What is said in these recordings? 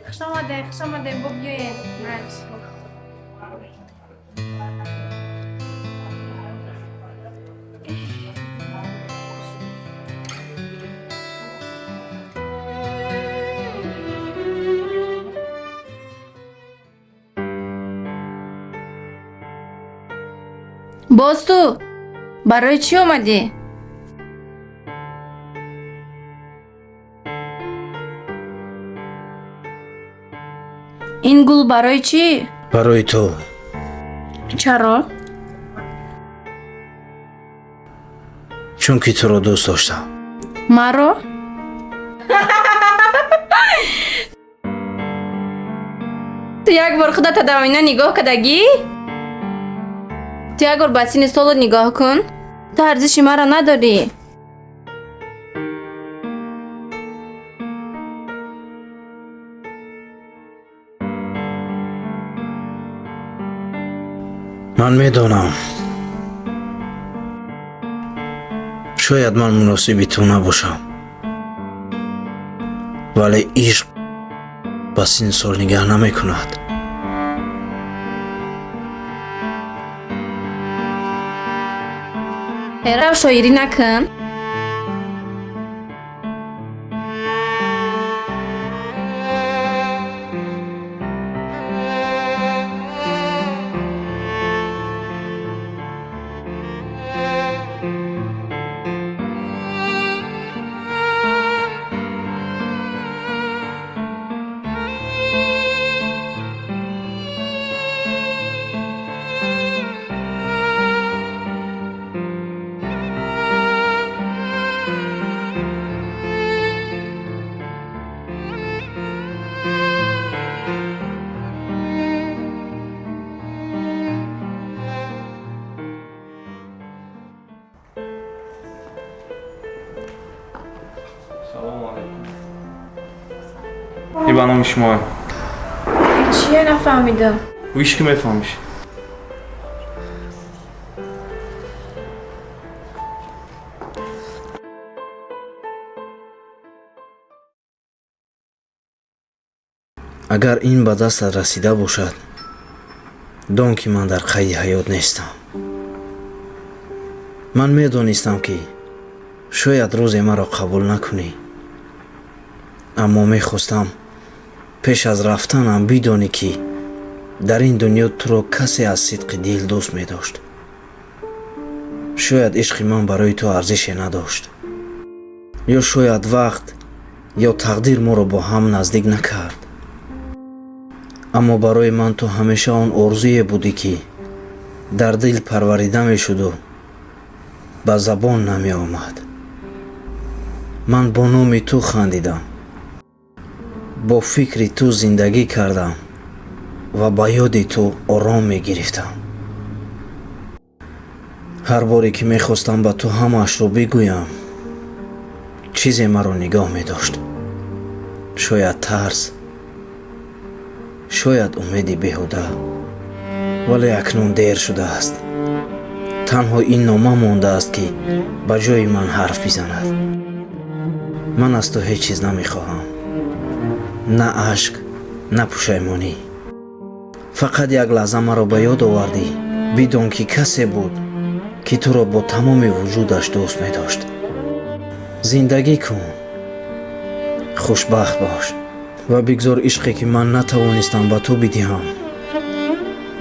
Хуш омадем, хуш омадем, бо биёед. Майли. Боз ту барои чӣ омадӣ? Ин гул барои чӣ? Барои ту. Чаро? Чунки туро дӯст доштам. Маро? Ту як бор худата дар оина нигоҳ кардагӣ? Ту як бор ба синни солот нигоҳ кун. Ту арзиши маро надорӣ. Ман медонам, шояд ман муносиби ту набошам, вале ишқ ба синну сол нигаҳ намекунад. Рав, шоирӣ накун. Салому алайкум. И ба номи шумо. Чия, нафаҳмидам. Ҳеч ки мефаҳмиш. Агар ин ба дастат расида бошад, дон, ки ман дар қайди ҳаёт нестам. Ман медонистам, ки шояд рӯзе маро қабул накунӣ, аммо мехостам пеш аз рафтанам бидонӣ, ки дар ин дунё туро касе аз сидқи дил дӯст медошт. Шояд ишқи ман барои ту арзише надошт, ё шояд вақт ё тақдир моро бо ҳам наздик накард, аммо барои ман ту ҳамеша он орзуе будӣ, ки дар дил парварида мешуду ба забон намеомад. Ман бо номи ту хандидам, бо фикри ту зиндагӣ кардам ва ба ёди ту ором мегирифтам. Ҳар боре ки мехостам ба ту ҳамаашро бигӯям, чизе маро нигоҳ медошт: шояд тарс, шояд умеди беҳуда. Вале акнун дер шудааст. Танҳо ин нома мондааст, ки ба ҷои ман ҳарф бизанад. Ман аз ту ҳеҷ чиз намехоҳам, на ашк, на пушаймонӣ. Фақат як лаҳза маро ба ёд овардӣ, бидон, ки касе буд, ки туро бо тамоми вуҷудаш дӯст медошт. Зиндагӣ кун, хушбахт бош ва бигзор ишқе, ки ман натавонистам ба ту бидиҳам,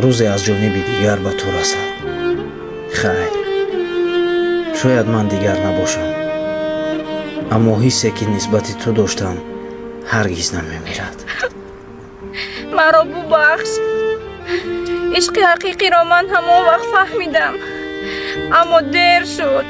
рӯзе аз ҷониби дигар ба ту расад. Хайр, шояд ман дигар набошам, аммо ҳиссе, ки нисбати ту доштам, ҳаргиз намемирад. Маро бубахш. Ишқи ҳақиқиро ман ҳамон вақт фаҳмидам, аммо дер шуд.